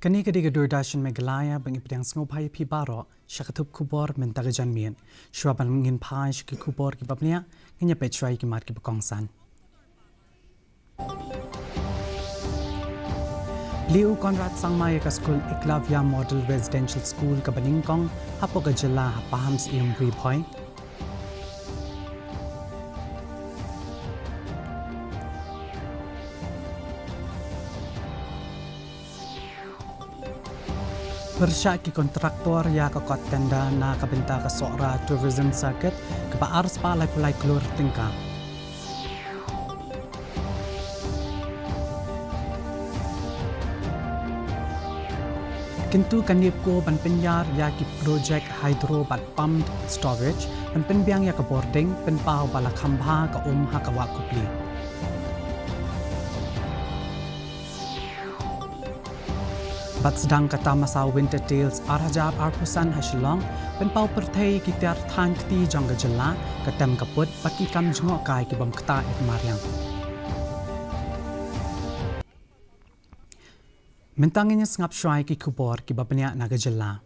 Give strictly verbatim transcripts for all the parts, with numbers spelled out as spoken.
Kane ka dei ka Doordarshan Meghalaya, ba ngi pdiang sngewbha ïa phi baroh sha ka thup khubor mynta ka janmiet. Shuwa ban ngin phai sha ki khubor kiba bniah, ngin ïa peit shuwa ïa ki mat kiba kongsan. Plie u Conrad Sangma ïa ka skul Eklavya Model Residential School kaba nyngkong hapoh ka jylla ha Pahamsyiem, Ri Bhoi. Pyrshah ki kontraktor ïa ka kot tender na ka bynta ka Sohra Tourism Circuit kaba ar spah laiphew lai klur tyngka. Kyntu ka NEEPCO ban pynïar ïa ki projek hydro bad pumped storage, ban pynbiang ïa ka bording, pynpaw ba la kham bha ka um ha ka Wah Kupli. Bad sdang ka Tamasa Winter Tales ar hajar arphew san ha Shillong, pynpaw pyrthei ki tiar thaiñ kti jong ka jylla, ka tem ka put bad ki kam jngohkai ki bym ktah ïa ka mariang. Mynta ngin ïa sngap shuwa ïa ki khubor kiba bniah na ka jylla.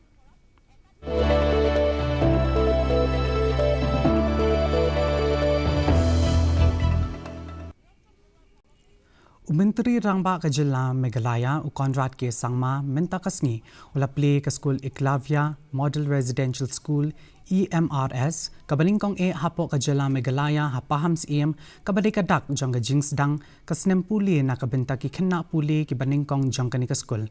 U Myntri Rangbah ka jylla Meghalaya, u Conrad K Sangma, mynta ka sngi u la plie ka skul Eklavya Model Residential School, E M R S, kaba nyngkong eh hapoh ka jylla Meghalaya ha Pahamsyiem, kaba dei ka dak jong ka jingsdang ka snem pule na ka bynta ki khynnah pule kiba nyngkong jong kane ka skul.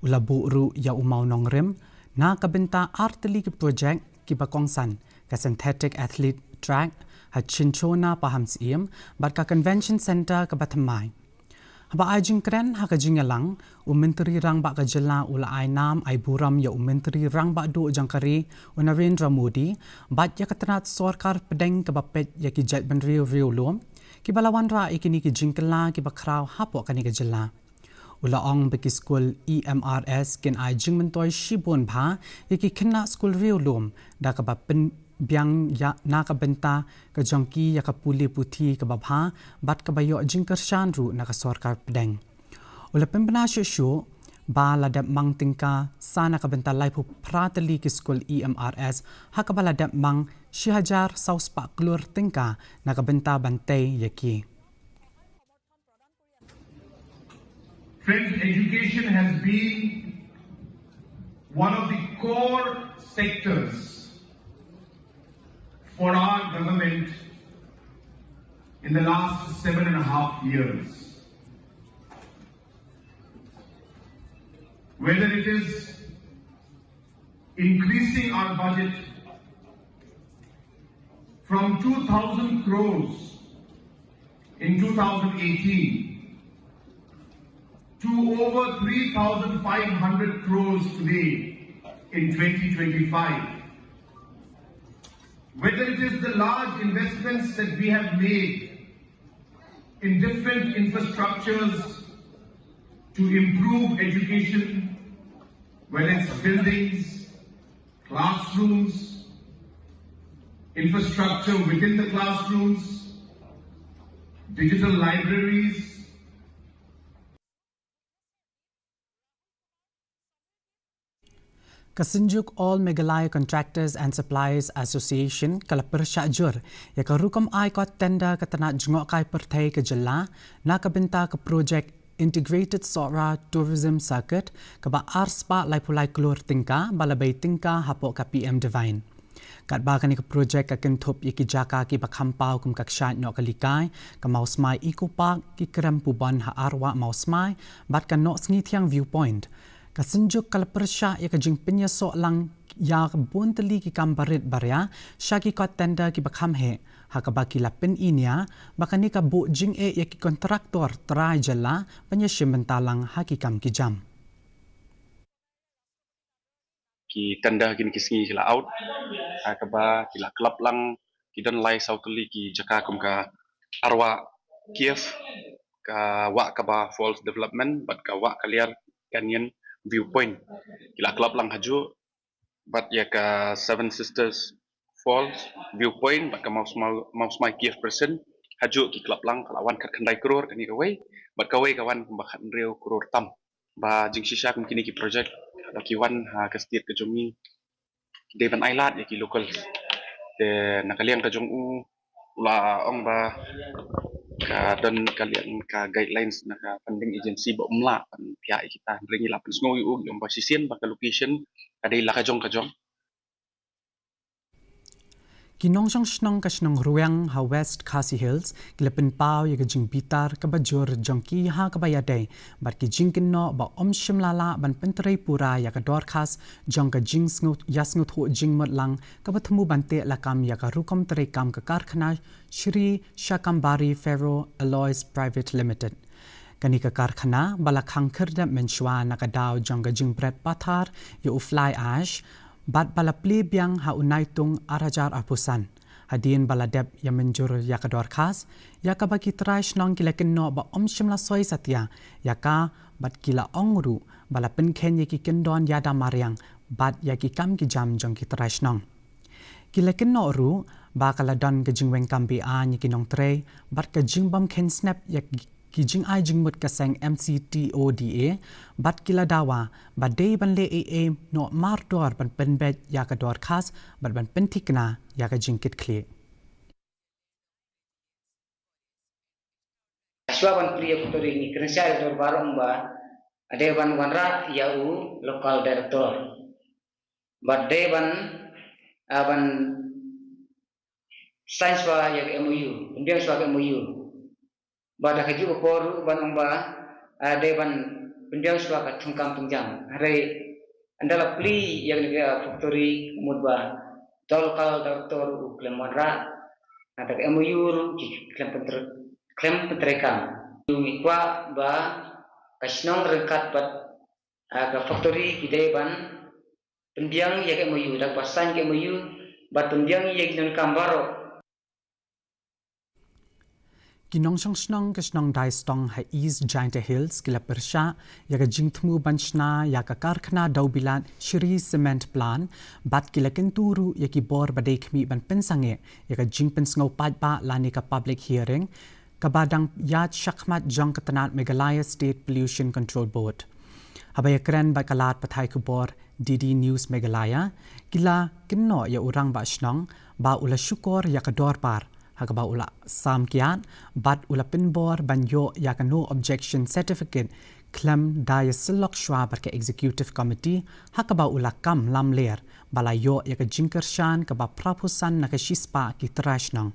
U la buh ruh ïa u mawnongrim na ka bynta ar tylli ki projek kiba kongsan, ka synthetic athlete track ha Chinchona Pahamsyiem bad ka convention centre kaba thymmai. Haba ai jingkren ha ka jingïalang, u Myntri Rangbah ka jylla u la ai nam ai burom ïa u Myntri Rangbah Duh jong ka ri, u Narendra Modi, bad ïa ka tnat sorkar pdeng kaba peit ïa ki jaitbynriew riewlum kiba la wanrah ïa kine ki jingkylla kiba khraw hapoh kane ka jylla. U la ong ba ki skul E M R S kin ai jingmyntoi shibun bha ïa ki khynnah skul riewlum da kaba pynbiang ïa na ka bynta ka jong ki ïa ka pule puthi kaba bha bad kaba ïoh jingkyrshan ruh na ka sorkar pdeng. U la pynbna shuh shuh ba la dep mang tyngka sa na ka bynta laiphew phra tylli ki skul E M R S, ha kaba la dep mang shi hajar saw spah klur tyngka na ka bynta ban tei ïa ki. Friends, education has been one of the core sectors for our government in the last seven and a half years. Whether it is increasing our budget from two thousand crores in two thousand eighteen to over three thousand five hundred crores today in twenty twenty-five. Whether it is the large investments that we have made in different infrastructures to improve education, whether it's buildings, classrooms, infrastructure within the classrooms, digital libraries. Ka Synjuk All Meghalaya Contractors and Suppliers Association ka la pyrshah jur ïa ka rukom ai kot tender ka tnat jngohkai pyrthei ka jylla na ka bynta ka projek Integrated Sohra Tourism Circuit kaba ar spah laiphew lai klur tyngka ba la bei tyngka hapoh ka P M DeWine. Katba kane ka projek ka kynthup ïa ki jaka kiba kham paw kum ka kshaid Nohkalikai, ka Mawsmai Eco Park, ki krem pubon ha Arwah Mawsmai bad ka Nohsngithiang View Point. Ka Synjuk ka la pyrshah ïa ka jingpynïasoh lang ïa ka bun tylli ki kam barit baria sha ki kot tender kiba kham heh, ha kaba ki la pyni nia ba kane ka buh jingeh ïa ki kontraktor trai jylla ban ïashim bynta lang ha ki kam ki jam. Ki tender kine ki sngi ki la out, ha kaba ki la klop lang ki don lai saw tylli ki jaka kum ka Arwah Cave, ka Wah Kaba Falls Development bad ka Wah Kaliar Canyon Viewpoint. Ki la klop lang hajuh, bad ïa ka Seven Sisters Falls Viewpoint bad ka Mawsmai, Mawsmai Cave Precinct hajuh ki klop lang, ka la wan khatkhyndai klur kane kawei, bad kawei ka wan kumba khathynriew klur tam. ba jingshisha kum kine ki project ba ki wan ha ka state ka jong ngi, dei ban ai lad ïa ki local. Te na ka liang ka jong u, u la ong ba ka don ka liang ka guidelines na ka funding agency ba um lah ban thiah ïa kita, hynrei ngi la pynsngew ïa u, ong ba shisien ba ka location ka dei la ka jong ka jong. Ki nongshong shnong ka shnong Rwiang ha West Khasi Hills ki la pynpaw ïa ka jingbitar kaba jur jong ki ha kaba ïadei bad ki jingkynnoh ba ym shym la lah ban pyntrei pura ïa ka dorkhas jong ka jingsngew, ïasngewthuh jingmut lang kaba thmu ban teh lakam ïa ka rukom treikam ka karkhana Shri Shakambari Ferro Alloys Private Limited. Kane ka karkhana ba la khang khyrdep mynshuwa na ka daw jong ka jingbret pathar ïa u fly ash bad ba la plie biang ha u Naitung ar hajar arphew san. Hadien ba la dep ïa mynjur ïa ka dorkhas, ïa kaba ki trai shnong ki la kynnoh ba ym shym la soi satia ïa ka, bad ki la ong ruh ba la pynkheiñ ïa ki kyndon ïada mariang bad ïa ki kam ki jam jong ki trai shnong. Ki la kynnoh ruh ba ka la don ka jingweng kam be-aiñ ïa ki nongtrei bad ka jingbym kheiñ snep ïa ki jingai jingmut ka seng M C T O D A, bad ki la dawa ba dei ban leh ei ei noh mardor ban pynbeit ïa ka dorkhas bad ban pynthikna ïa ka jingkitkhlieh. Shuwa ban plie factory ngi kren sha ïa u dorbar, ong ba dei ban wanrah ïa u local director. Bad dei ban, ah, ban sign shuwa ïa ka M O U, pynbiang shuwa ka M O U. Bad ha kajuh ka por ruh ban ong ba, ah, dei ban pynbiang shuwa ka thungkam thungjam. Hynrei ynda la plie ïa kane ka factory, mut ba u local director u khlem wanrah, nangta ka M O U ruh ki khlem pyntrei, khlem pyntrei kam. Ngi kwah ba ka shnong ryngkat bad, ah, ka factory ki dei ban pynbiang ïa ka M O U, da kaba sign ka M O U bad pynbiang ïa ki nongkam baroh. Ki nongshong shnong ka shnong Daistong ha East Jaintia Hills ki la pyrshah ïa ka jingthmu ban shna ïa ka karkhana dewbilat Shri Cement Plant, bad ki la kyntu ruh ïa ki bor ba dei khmih ban pynsangeh ïa ka jingpynsngew paidbah lane ka public hearing kaba dang ïaid shakhmat jong ka tnat Meghalaya State Pollution Control Board. Haba ïakren bad ka lad pathai khubor D D News Meghalaya, ki la kynnoh ïa u rangbah shnong ba u la shukor ïa ka dorbar ha kaba u la sam kiad bad u la pynbor ban ïoh ïa ka no objection certificate khlem da ïasyllok shuwa bad ka executive committee, ha kaba u la kam lamler ba la ïoh ïa ka jingkyrshan kaba phra phew san na ka shispah ki trai shnong.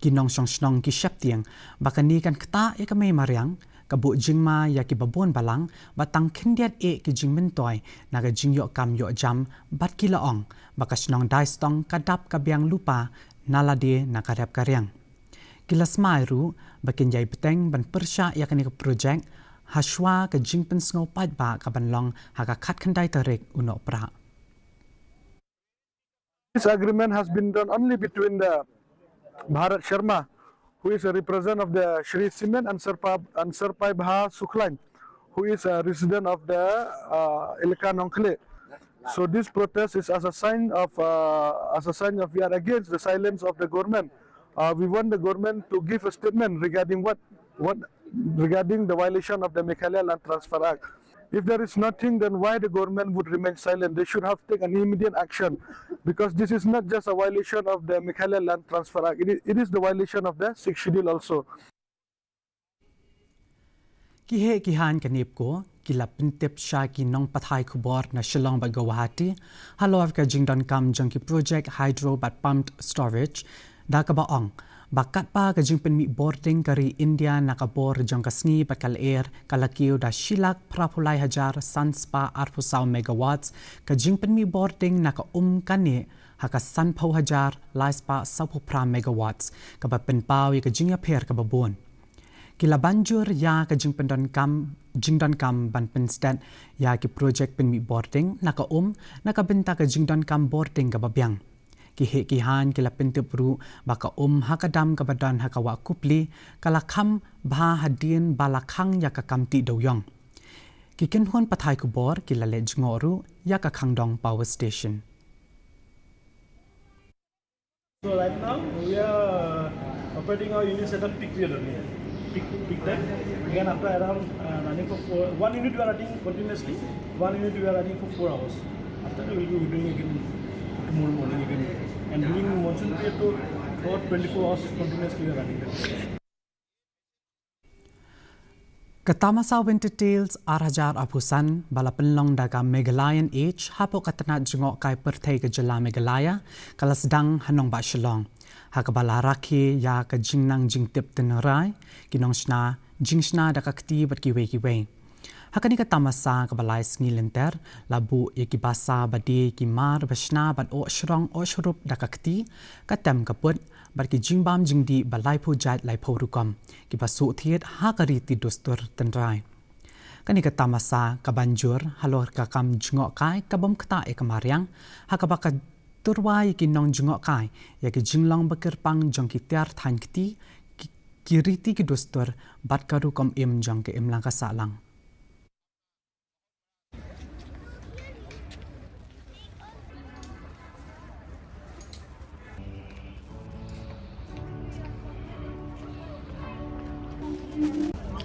Ki nongshong shnong ki sheptieng ba kane kan ktah ïa ka mei mariang, ka buh jingma ïa kiba bun balang bad tang khyndiat eh ki jingmyntoi na ka jingïoh kam ïoh jam, bad ki la ong ba ka shnong Daistong ka dap ka biang lypa na lade na ka rep ka riang. Ki la smai ruh ba kin ïai bteng ban pyrshah ïa kane ka projek ha shuwa ka jingpynsngew paidbah ka ban long ha ka khatkhyndai tarik u Nohprah. This agreement has been done only between the Bharat Sharma, who is a representative of the Shri Cement, and Sarpa-, and Sarpai Bha Sukhlain, who is a resident of the, uh, Elaka Nongkhleh. So this protest is as a sign of, uh, as a sign of we are against the silence of the government. Uh, we want the government to give a statement regarding what, what, regarding the violation of the Meghalaya Land Transfer Act. If there is nothing, then why the government would remain silent? They should have taken immediate action, because this is not just a violation of the Meghalaya Land Transfer Act. It is, it is the violation of the Sixth Schedule also. Ki heh ki haiñ ka NEEPCO ki la pyntip sha ki nongpathai khubor na Shillong bad Guwahati halor ka jingdonkam jong ki projek hydro bad pumped storage, da kaba ong ba katba ka jingpynmih bording ka ri India na ka bor jong ka sngi bad ka lyer ka la kiew da shi lak phra phew lai hajar san spah arphew saw megawatts, ka jingpynmih bording na ka um ka neh ha ka san phew hajar lai spah saw phew phra megawatts, kaba pynpaw ïa ka jingïapher kaba bun. Ki la ban jur ïa ka jingpyndonkam, jingdonkam ban pynstet ïa ki projek pynmih bording na ka um na ka bynta ka jingdonkam bording kaba biang. Ki heh ki haiñ ki la pyntip ruh ba ka um ha ka dam kaba don ha ka wah Kupli ka la kham bha hadien ba la khang ïa ka kam tih dewïong. Ki kynhun pathai khubor ki la leit jngoh ruh ïa ka Khangdong Power Station. So right now we are operating our units at a peak rate only. Peak, peak time. Again, after around uh, running for four, one unit we are running continuously, one unit we are running for four hours. After that, we will be doing again tomorrow morning again. And during monsoon period, to about twenty-four hours continuously we are running. Ka tamasa Winter Tales ar hajar arphew san ba la pynlong da ka Meghalayan Age hapoh ka tnat jngohkai pyrthei ka jylla Meghalaya ka la sdang ha nongbah Shillong, ha kaba la rakhe ïa ka jingnang jingtip tynrai, ki nongshna jingshna da ka kti bad kiwei kiwei. Ha kane ka tamasa kaba lai sngi lynter, la buh ïa ki basa ba die, ki mar ba shna bad oh shrong oh shrup da ka kti, ka tem ka put, bad ki jingbam jingdih ba laiphew jait laiphew rukom, kiba shu thied ha ka riti dustur tynrai. Kane ka tamasa kaban jur halor ka kam jngohkai kabym ktah ïa ka mariang, ha kaba ka tyrwa ïa ki nongjngohkai ïa ki jinglong ba kyrpang jong ki tiar thaiñ kti, ki, ki riti ki dustur, bad ka rukom im jong ka imlang ka sahlang.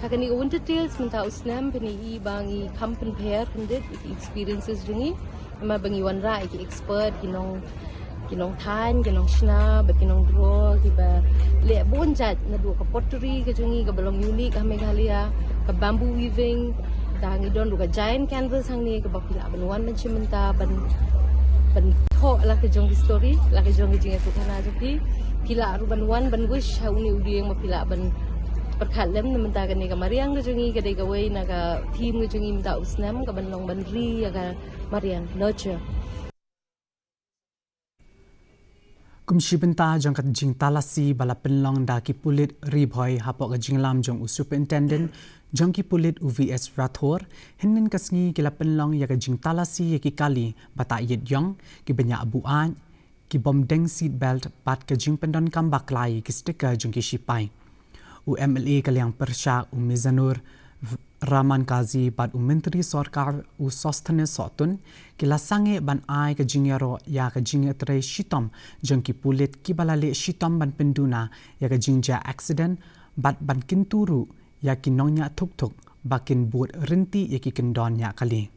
Ha kane ka Winter Tales mynta u snem, phin ïohi ba ngi kham pynpher khyndiat ïa ki experiences jong ngi. Namar ba ngi wanrah ïa ki expert, ki nong, ki nongthaiñ, ki nongshna bad ki nongdro, kiba leh bun jait, naduh ka pottery ka jong ngi kaba long unique ha Meghalaya, ka bamboo weaving, te ngi don ruh ka giant canvas hangne kaba phi lah ban wan ban shim bynta, ban, ban thoh la ka jong ki story, la ka jong ki jingïathuhkhana jong phi. Phi lah ruh ban wan ban wish ha une u dieng ba phi lah ban pyrkhat lem, na mynta kane ka mariang ka jong ngi ka dei kawei na ka theme ka jong ngi mynta u snem, kaban long ban ri ïa ka mariang, nurture. Kum shi bynta jong ka jingtalasi ba la pynlong da ki pulit Ri Bhoi hapoh ka jingïalam jong u Superintendent jong ki pulit u V S Rathore, hynnin ka sngi ki la pynlong ïa ka jingtalasi ïa ki kali ba ta ïit ïong, kiba ñiah buaid, kibym deng seat belt bad ka jingpyndonkam bakla ïa ki sticker jong ki shipai. U M L A ka liang pyrshah u Mizanur V-, Rahman Kazi bad u Myntri Sorkar u Sosthenes Sohtun, ki la sangeh ban ai ka jingïaroh ïa ka jingïatrei shitom jong ki pulit kiba la leh shitom ban pynduna ïa ka jingjia accident bad ban kyntu ruh ïa ki nongñiah thukthuk ba kin bud ryntih ïa ki kyndon ñiah kali.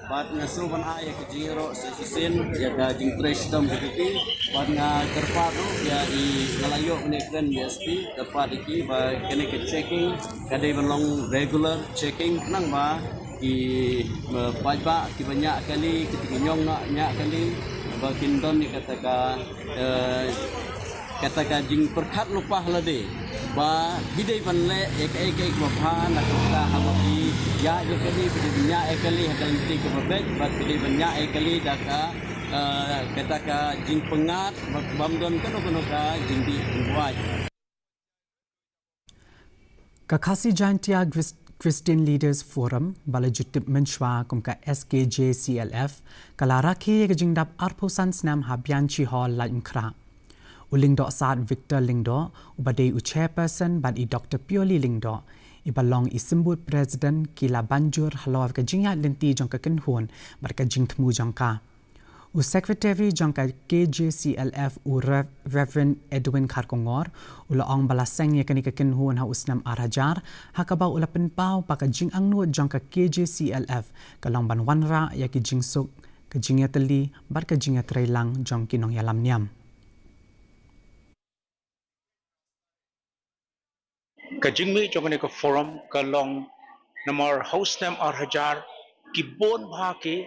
Bad nga sngewbha ban ai ïa ka jingïaroh sa shisien ïa ka jingtrei shitom ka jong ki. Bad nga kyrpad ruh ïa i, nga la ïoh kane ka kren S P, kyrpad ïa ki ba kane ka checking ka dei ban long regular checking, khnang ba ki, eh, paidbah kiba ñiah kali, kita ki ñiah, ñiah kali, ba kin don ïa kata ka, eh, kata ka jingpyrkhat lypa ha lade ba ki dei ban leh ïa kaei kaei kaba bha, na kata haba ki ïaid ïa kali, ki dei ban ñiah ïa kali ha ka lynti kaba beit, bad ki dei ban ñiah ïa kali da ka, eh, kata ka jingpyngngad, bad bym don kano kano ka jingdih jingbuaid. Ka Khasi Jaintia Chris-, Christian Leaders Forum, ba la ju tip mynshuwa kum ka S K J C L F, ka la rakhe ïa ka jingdap arphew san snem ha Bianchi Hall, Laitumkhrah. U Lyngdoh Sad Victor Lyngdoh, uba dei u chairperson, bad i Doctor Pioli Lyngdoh, iba long i symbud president, ki la ban jur halor ka jingïaid lynti jong ka kynhun bad ka jingthmu jong ka. U secretary jong ka K J C L F, u Rev-, Reverend Edwin Kharkongor, u la ong ba la seng ïa kane ka kynhun ha u snem ar hajar, ha kaba u la pynpaw ba ka jingangnud jong ka K J C L F ka long ban wanrah ïa ki jingsuk, ka jingïatylli bad ka jingïatreilang jong ki nongïalam niam. Ka jingmih jong kane ka forum ka long namar ha u snem ar hajar ki bun bha ki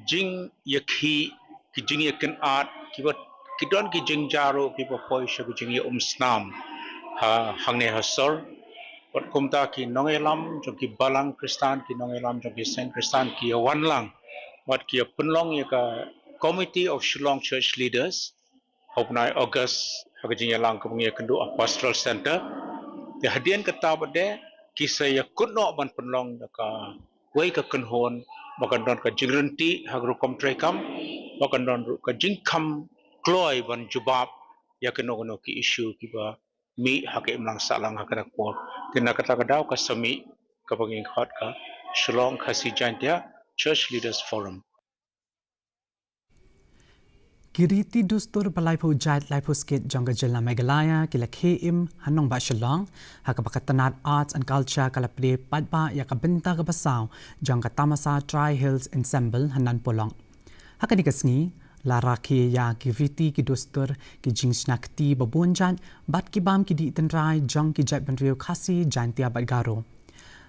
jingïakhih, ki jingïakynad, kiba, ki don ki jingjaru kiba poi sha ki jingïaumsnam ha, hangne ha sor. Bad kumta ki nongïalam jong ki balang Khristan, ki nongïalam jong ki seng Khristan ki ïawan lang bad ki ïapynlong ïa ka Committee of Shillong Church Leaders ha u bnai August ha ka jingïalang kaba ngi ïakynduh ha Pastoral Centre. Te hadien kata pat de ki sa ïakut noh ban pynlong da kawei ka kynhun ba kan don ka jingryntih ha ka rukom treikam, ba kan don ruh ka jingkham kloi ban jubab ïa kano kano ki issue kiba mih ha ka imlang sahlang ha kata ka por. Te na kata ka daw ka summit kaba ngi khot ka Shillong Khasi Jaintia Church Leaders Forum. Ki riti dustur ba laiphew jait laiphew skit jong ka jylla Meghalaya ki la khie im ha nongbah Shillong ha kaba ka tnat Arts and Culture ka la plie paidbah ïa ka bynta kaba saw jong ka Tamasa Tri Hills Ensemble ha Nan Polong. Ha kane ka sngi la rakhe ïa ki riti ki dustur, ki jingshna kti ba bun jait bad ki bam ki dih tynrai jong ki jaitbynriew Khasi, Jaintia bad Garo.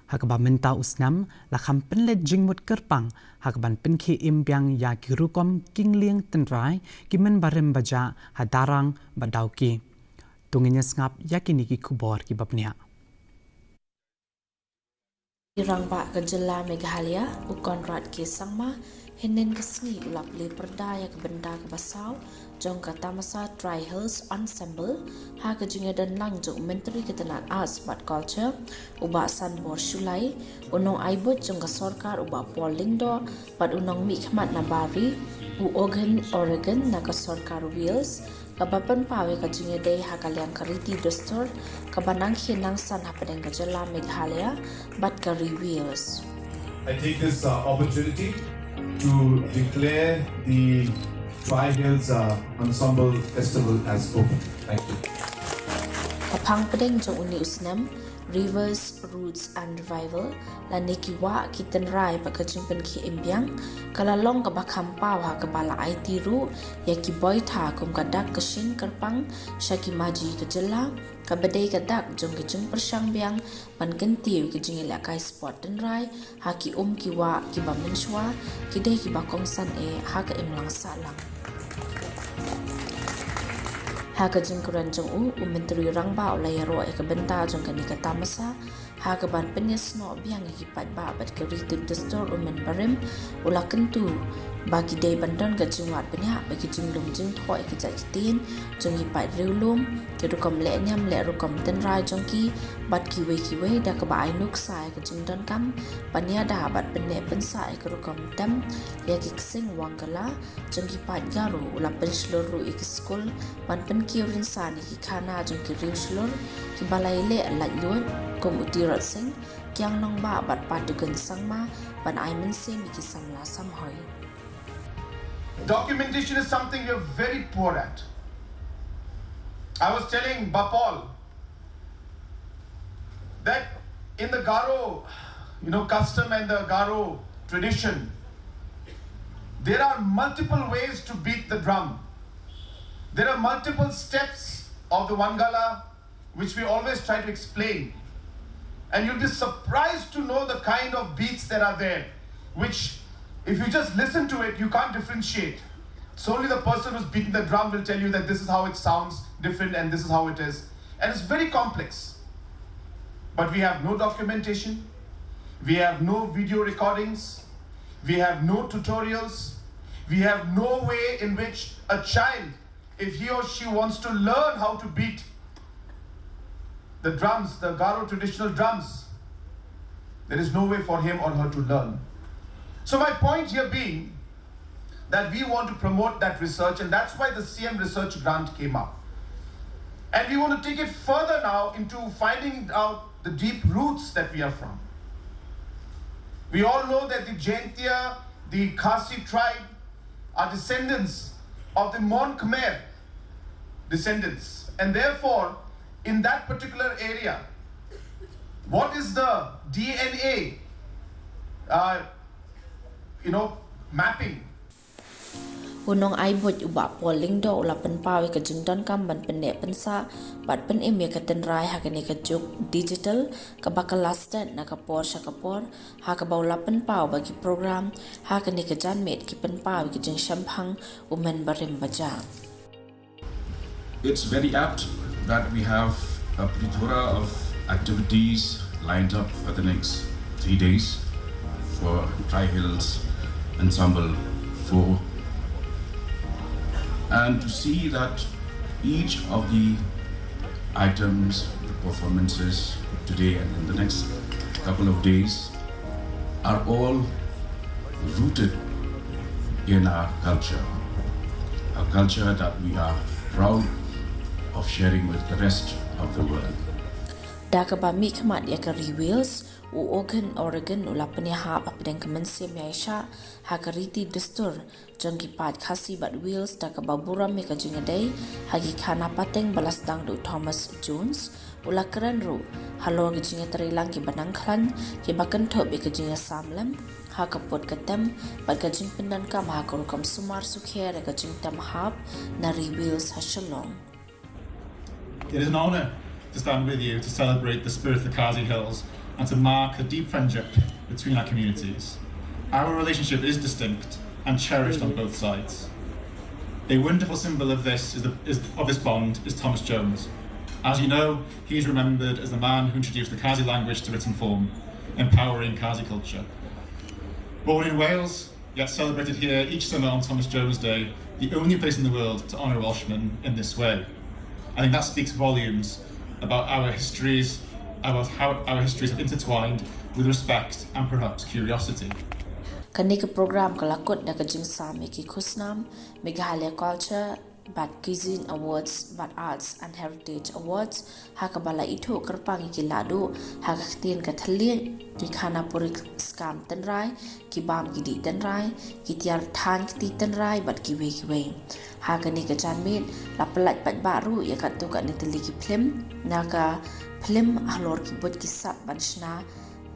Ha kaba mynta u snem la kham pynleit jingmut kyrpang ha kaban pynkhie im biang ïa ki rukom kynglieng tynrai ki mynbarim bajah ha Darrang bad Dawki. To ngin ïa sngap ïa kine ki khubor kiba bniah. Rangbah ka jylla Meghalaya u Conrad K Sangma hynnin ka sngi u la plie pyrda ïa ka bynta kaba saw jong ka Tamasa Tri Hills Ensemble ha ka jingïadon lang jong u Myntri ka tnat Arts bad Culture u Bah Sanbor Shullai, u nongai buit jong ka sorkar u Bah Paul Lyngdoh bad u nongmihkhmat na Barrie u Ogan Oregon na ka sorkar Wales, kaba pynpaw ïa ka jingïadei ha ka liang ka riti dustur kaba nang khie nang san hapdeng ka jylla Meghalaya bad ka ri Wales. I take this uh, opportunity to declare the Tri Hills uh, Ensemble Festival as open. Thank you. Ka phang pdeng jong une u snem, Rivers, Roots and Revival, lane ki wah ki tynrai bad ka jingpynkhie im biang ka la long kaba kham paw ha kaba la aiti ruh ïa ki boitha kum ka dak ka shin kyrpang sha ki maji ka jylla, kaba dei ka dak jong ki jingpyrshang biang ban kyntiew ki jingïalehkai sport tynrai ha ki um ki wah kiba mynshuwa ki dei kiba kongsan eh ha ka imlang sahlang. Ha ka jingkren jong u, u Myntri Rangbah u la ïaroh ïa ka bynta jong kane ka tamasa ha kaban pynïasnoh biang ïa ki paidbah bad ka riti dustur u mynbarim, u la kyntu ba ki dei ban don ka jingwad bniah bad ki jinglum jingthoh ïa ki jait ktien jong ki paid riewlum, ki rukom leh niam leh rukom tynrai jong ki bad kiwei kiwei, da kaba ai nuksa ïa ka jingdonkam ban ïada bad pynneh pynsah ïa ka rukom tem ïa ki ksing wang kala jong ki paid Garo. U la pynshlur ruh ïa ki skul ban pynkiew rynsan ïa ki khana jong ki riewshlur kiba la ïaleh laitluid kum u Tirot Sing, Kiang Nangbah bad Patugan Sangma ban ai mynsiem ïa ki samla samhoi. Documentation is something we are very poor at. I was telling Bapol that in the Garo, you know, custom and the Garo tradition, there are multiple ways to beat the drum. There are multiple steps of the Wangala, which we always try to explain. And you'll be surprised to know the kind of beats that are there, which, if you just listen to it, you can't differentiate. It's only the person who's beating the drum will tell you that this is how it sounds different and this is how it is. And it's very complex. But we have no documentation. We have no video recordings. We have no tutorials. We have no way in which a child, if he or she wants to learn how to beat the drums, the Garo traditional drums, there is no way for him or her to learn. So my point here being that we want to promote that research, and that's why the C M research grant came up. And we want to take it further now into finding out the deep roots that we are from. We all know that the Jaintia, the Khasi tribe, are descendants of the Mon Khmer descendants. And therefore, in that particular area, what is the D N A, uh, you know, mapping? U nongai buit u Bah Paul Lyngdoh u la pynpaw ïa ka jingdonkam ban pynneh pynsah bad pynim ïa ka tynrai ha kane ka juk digital kaba ka la stet na ka por sha ka por, ha kaba u la pynpaw ba ki program ha kane ka janmiet ki pynpaw ïa ka jingshemphang u mynbarim bajah. It's very apt that we have a plethora of activities lined up for the next three days for Tri Hills Ensemble four. And to see that each of the items, the performances today and in the next couple of days are all rooted in our culture, a culture that we are proud of sharing with the rest of the world. Da kaba mihkhmat ïa ka Ri Wales, u Eoghan Oregan u la pynïahap hapdeng ka mynsiem ïaishah ha ka riti dustur jong ki paid Khasi bad Wales da kaba burom ïa ka jingïadei ha ki khana pateng ba la sdang da u Thomas Jones. U la kren ruh halor ki jingïatreilang kiba nang khlaiñ kiba kynthup ïa ka jingïasam lem ha ka pud ka tem bad ka jingpyndonkam ha ka rukom sumar sukher ïa ka jingtem hap na Ri Wales ha Shillong. It is an honour to stand with you to celebrate the spirit of the Khasi Hills and to mark the deep friendship between our communities. Our relationship is distinct and cherished on both sides. A wonderful symbol of this is the, is, of this bond is Thomas Jones. As you know, he is remembered as the man who introduced the Khasi language to written form, empowering Khasi culture. Born in Wales, yet celebrated here each summer on Thomas Jones Day, the only place in the world to honour Welshmen in this way. I think that speaks volumes about our histories, about how our histories have intertwined with respect and perhaps curiosity. Kane ka program ka la kut da ka jingsam ïa ki khusnam, Meghalaya Culture bad Cuisine Awards bad Arts and Heritage Awards, ha kaba la ithuh kyrpang ïa ki lahduh ha ka ktien ka thylliej, ki khana puriskam tynrai, ki bam ki dih tynrai, ki tiar thaiñ kti tynrai bad kiwei kiwei. Ha kane ka janmiet la pyllait paidbah ruh ïa katto katne tylli ki phlim, na ka phlim halor ki buit ki sap ban shna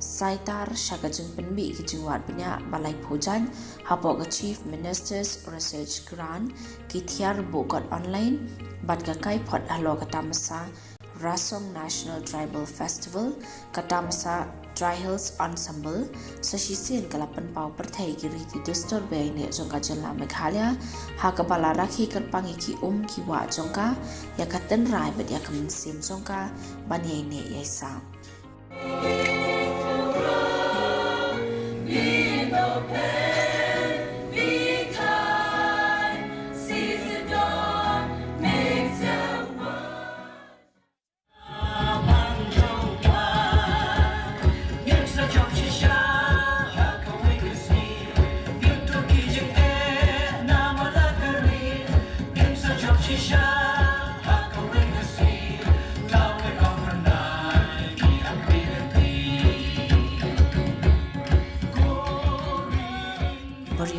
saitar sha ka jingpynmih ki jingwad bniah ba laiphew jaiñ hapoh ka Chief Minister's Research Grant, ki tiar buh kot online bad ka kaiphod halor ka tamasa Rasong National Tribal Festival, ka tamasa Tri Hills Ensemble. Sa shisien ka la pynpaw pyrthei ki riti dustur ba ïaineh jong ka jylla Meghalaya, ha kaba la rakhe kyrpang ïa ki um ki wah jong ka ïa ka tynrai bad ïa ka mynsiem jong ka ban ïaineh ïaisah.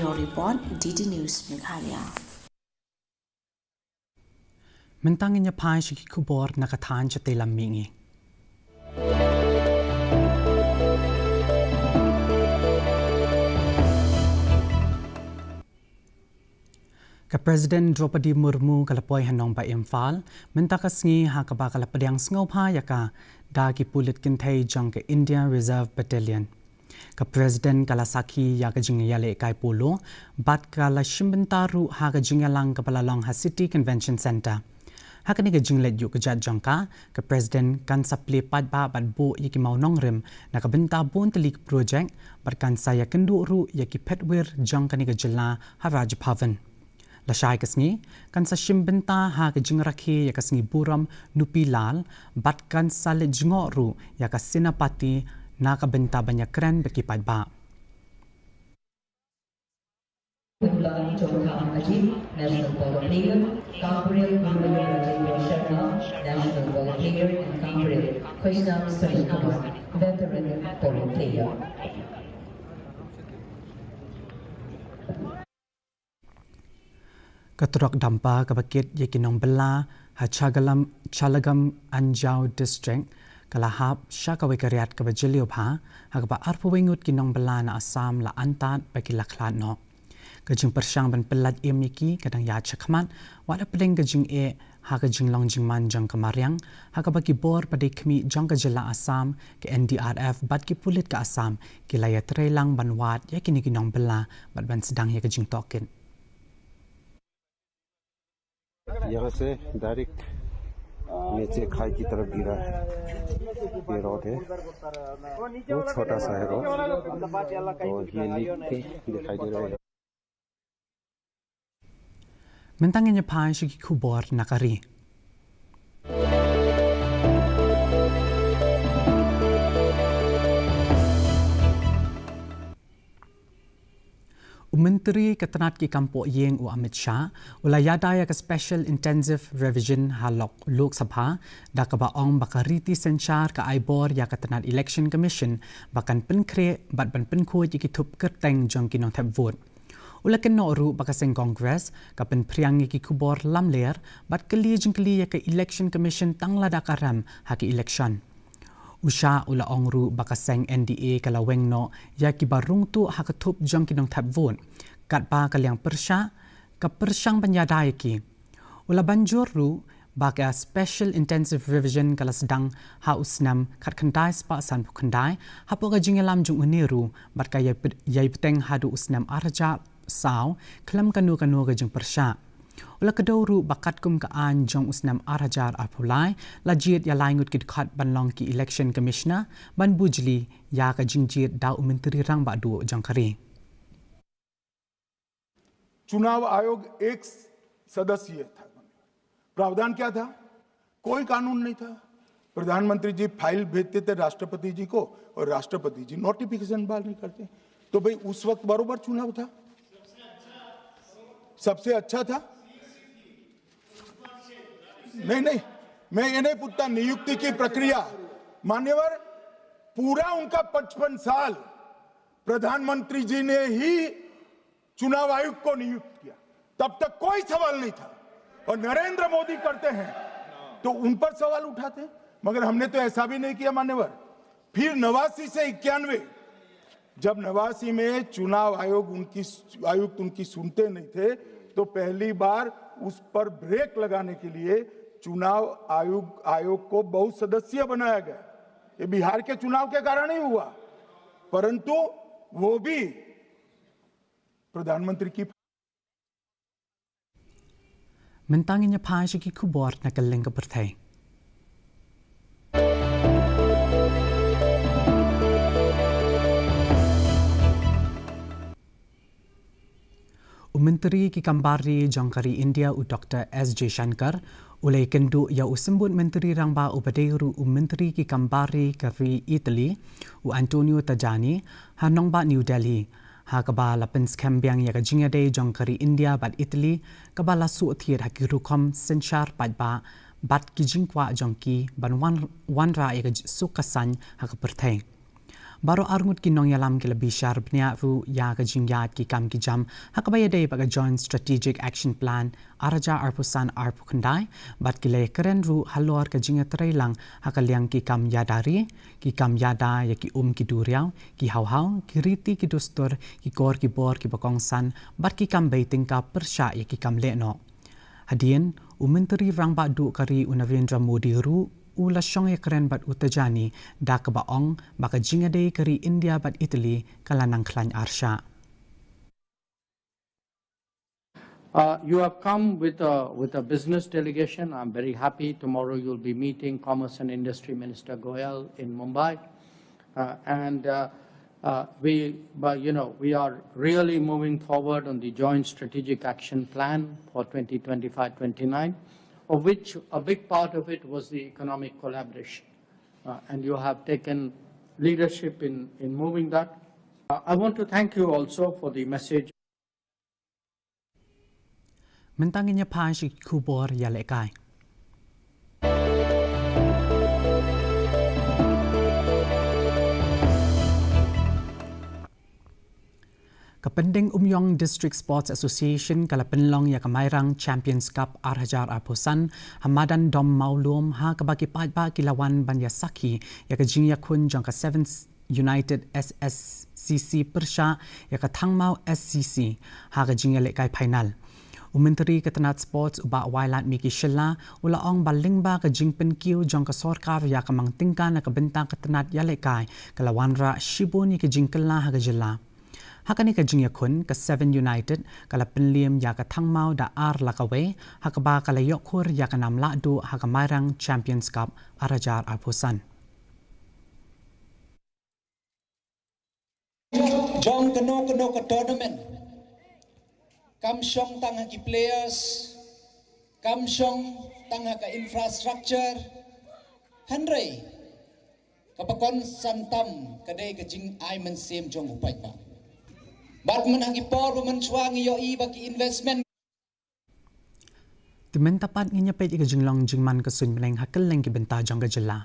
Bureau Report, D D News Meghalaya. Mynta ngin ïa phai sha ki khubor na ka thaiñ shatei lam mihngi. Ka President Droupadi Murmu ka la poi ha nongbah Imphal mynta ka sngi, ha kaba ka la pdiang sngewbha ïa ka da ki pulit kynthei jong ka Indian Reserve Battalion. Ka President ka la sakhi ïa ka jingïalehkai polo bad ka la shim bynta ruh ha ka jingïalang kaba la long ha City Convention Centre. Ha kane ka jingleit ïuh kjat jong ka, ka President kan sa plie paidbah bad buh ïa ki mawnongrim na ka bynta bun tylli ki projek bad kan sa ïakynduh ruh ïa ki phetwir jong kane ka jylla ha Raj Bhavan. Lashai ka sngi kan sa shim bynta ha ka jingrakhe ïa ka sngi burom Nupi Lal bad kan sa leit jngoh ruh ïa ka Senapati na ka bynta ban ïakren bad ki paidbah. Kumba Chongkham Ajit, National Ball Player, Gabriel Guru Rajendra Sharma, National Ball Player, and Gabriel Krishnam Suresh Kumar, Veteran Ball Player. Ka trok dumper kaba kit ïa ki nongbylla ha Chagalam, Chalagam Anjaw District ka la hap sha kawei ka riat kaba jylliew bha, ha kaba arphew wei ngut ki nongbylla na Assam la antad ba ki la khlad noh. Ka jingpyrshang ban pyllait im ïa ki ka dang ïaid shakhmat, wat hapdeng ka jingeh ha ka jinglong jingman jong ka mariang, ha kaba ki bor ba dei khmih jong ka jylla Assam, ka N D R F bad ki pulit ka Assam ki la ïatreilang ban wad ïa kine ki nongbylla bad ban sdang ïa ka jingtohkit. यहाँ से डायरेक्ट नीचे खाई की तरफ गिरा है। ये रोड है, वो छोटा सा है रोड, और ये लिख के दिखाई दे रहा है। Mynta ngin ïa phai sha ki khubor na ka ri. U Mynt-, Myntri ka tnat ki kam poh ïing u Amit Shah u la ïada ïa ka Special Intensive Revision ha Lok Sabha da kaba ong ba ka riti synshar ka ai bor ïa ka tnat Election Commission ba kan pynkhreh bad ban pynkhuid ïa ki thup kyrteng jong ki nongthep vote. U la kynnoh ruh ba ka seng Congress ka pynphriang ïa ki khubor lamler bad kylli jingkylli ïa ka Election Commission tang lada ka rem ha ki election. U Shah u la ong ruh ba ka seng N D A ka la weng noh ïa ki ba rung tuh ha ka thup jong ki nongthep vote. Katba ka liang pyrshah ka pyrshang ban ïada ïa ki. U la ban jur ruh ba ka Special Intensive Revision ka la sdang ha u snem khatkhyndai spah sanphew khyndai hapoh ka jingïalam jong u NEHRU bad ka ïai bteng haduh u snem arhajar saw khlem kano kano ka jingpyrshah. U la kdew ruh ba katkum ka aiñ jong u snem arhajar arphew lai la jied ïa lai ngut ki dkhot ban long ki Election Commissioner ban bujli ïa ka jingjied da u Myntri Rangbah Duh jong ka ri. चुनाव आयोग एक सदस्यीय था। प्रावधान क्या था? कोई कानून नहीं था। प्रधानमंत्री जी फाइल भेजते थे राष्ट्रपति जी को और राष्ट्रपति जी नोटिफिकेशन बाहर निकालते। तो भाई उस वक्त बरोबर चुनाव था, सबसे अच्छा था। नहीं नहीं, मैं ये नहीं पूछता नियुक्ति की प्रक्रिया। मान्यवर, पूरा उनका पचपन साल प्रधानमंत्री जी ने ही चुनाव आयुक्त को नियुक्त किया, तब तक कोई सवाल नहीं था। और नरेंद्र मोदी करते हैं तो उन पर सवाल उठाते हैं, मगर हमने तो ऐसा भी नहीं किया मान्यवर। फिर नवासी से इक्यानवे, जब नवासी में चुनाव आयोग उनकी आयुक्त उनकी सुनते नहीं थे, तो पहली बार उस पर ब्रेक लगाने के लिए चुनाव आयोग आयोग को बहुसदस्यीय बनाया गया। ये बिहार के चुनाव के कारण ही हुआ, परंतु वो भी प्रधानमंत्री की Mynta ngin ïa phai sha ki khubor na kylleng ka pyrthei. U Myntri ki kam bar ri jong ka ri India u Doctor S Jaishankar u la ïakynduh ïa u symbud Myntri Rangbah uba dei ruh u Myntri ki kam bar ri ka ri Italy u Antonio Tajani ha nongbah New Delhi. Ha kaba la pynskhem biang ïa ka jingïadei jong ka ri India bad Italy kaba la shu thied ha ki rukom synshar paidbah bad ki jingkwah jong ki ban wan wanrah ïa ka suk ka saiñ ha ka pyrthei. Baroh arngut ki nongïalam ki la bishar bniah ruh ïa ka jingïaid ki kam ki jam ha kaba ïadei bad ka Joint Strategic Action Plan arhajar arphew san arphew khyndai bad ki la ïakren ruh halor ka jingïatreilang ha ka liang ki kam ïada ri, ki kam ïada ïa ki um ki duriaw, ki hawhaw, ki riti ki dustur, ki kor ki bor kiba kongsan bad ki kam bei tyngka pyrshah ïa ki kam lehnoh. Hadien u Myntri Rangbah Duh ka ri u Narendra Modi ruh u la shong ïakren bad u Tajani da kaba ong ba ka jingïadei ka ri India bad Italy ka la nang khlaiñ arshah. Uh, you have come with a, with a business delegation. I'm very happy. Tomorrow you'll be meeting Commerce and Industry Minister Goyal in Mumbai. Uh, and uh, uh, we, but, you know, we are really moving forward on the Joint Strategic Action Plan for twenty twenty-five twenty-nine, of which a big part of it was the economic collaboration. Uh, and you have taken leadership in, in moving that. Uh, I want to thank you also for the message. Mynta ngin ïa phai sha ki khubor ïalehkai. Ka Pending Umïong District Sports Association ka la pynlong ïa ka Mairang Champions Cup ar hajar arphew san ha madan Dom Mawlum ha kaba ki paidbah ki la wan ban ïa sakhi ïa ka jingïakhun jong ka Sevens United S S C C pyrshah ïa ka Thangmaw S C C ha ka jingïalehkai final. U Myntri ka tnat Sports u Bah Wailadmiki Shylla u la ong ba lyngba ka jingpynkiew jong ka sorkar ïa ka mang tyngka na ka bynta ka tnat ïalehkai ka la wanrah shibun ïa ka jingkylla ha ka jylla. Ha kane ka jingïakhun ka Seven United ka la pynliem ïa ka Thangmaw da ar la kawei ha kaba ka la ïoh khur ïa ka nam lahduh ha ka Mairang Champions Cup ar hajar arphew san. Jong kano kano ka tournament kam shong tang ha ki players, kam shong tang ha ka infrastructure, hynrei kaba kongsan tam ka dei ka jingai mynsiem jong u paidbah. Bad mynta ki por ba mynshuwa ngi ïohi ba ki investment. Te mynta pat ngin ïa peit ïa ka jinglong jingman ka suiñ bneng ha kylleng ki bynta jong ka jylla.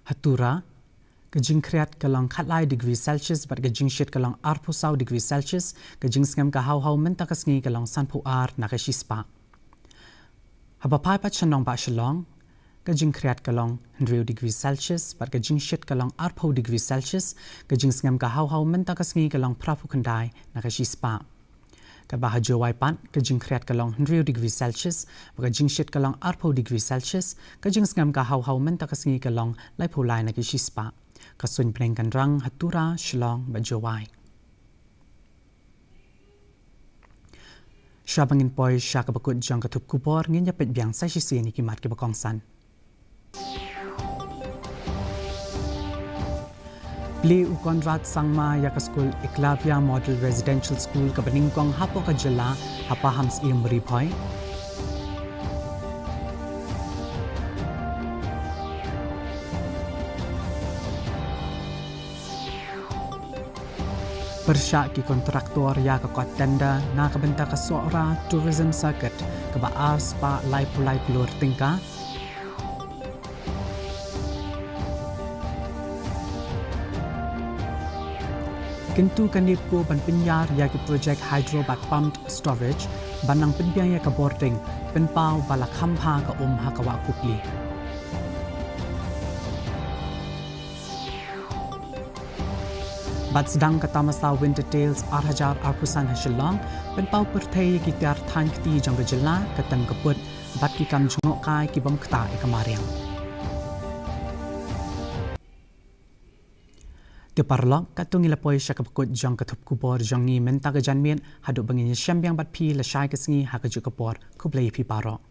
Ha Tura, ka jingkhriat ka long khatlai degree Celsius bad ka jingshit ka long arphew saw degree Celsius, ka jingsngem ka haw haw mynta ka sngi ka long sanphew ar na ka shispah. Haba phai pat sha nongbah Shillong, ka jingkhriat ka long hynriew degree Celsius bad ka jingshit ka long arphew degree Celsius, ka jingsngem ka haw haw mynta ka sngi ka long phraphew khyndai na ka shispah. Katba ha Jowai pat, ka jingkhriat ka long hynriew degree Celsius bad ka jingshit ka long arphew degree Celsius, ka jingsngem ka haw haw mynta ka sngi ka long laiphew lai na ka shispah. Ka suiñ bneng kan rang ha Tura, Shillong bad Jowai. Sha ba ngin poi sha kaba kut jong ka thup khubor, ngin ïa peit biang sa shisien ïa ki mat kiba kongsan. Plie u Conrad Sangma ïa ka skul Eklavya Model Residential School kaba nyngkong hapoh ka jylla ha Pahamsyiem, Ri Bhoi. Pyrshah ki kontraktor ïa ka kot tender na ka bynta ka Sohra Tourism Circuit kaba ar spah laiphew lai klur tyngka. Kyntu ka NEEPCO ban pynïar ïa ki projek hydro bad pumped storage ban nang pynbiang ïa ka bording, pynpaw ba la kham bha ka um ha ka wah Kupli. Bad sdang ka Tamasa Winter Tales ar hajar arphew san ha Shillong, pynpaw pyrthei ïa ki tiar thaiñ kti jong ka jylla, ka tem ka put bad ki kam jngohkai ki bym ktah ïa ka mariang. Te paralok, katto ngi la poi sha kaba kut jong ka thup khubor jong ngi mynta ka janmiet, haduh ba ngin ïashem biang bad phi lashai ka sngi ha kajuh ka por, khublei ïa phi baroh.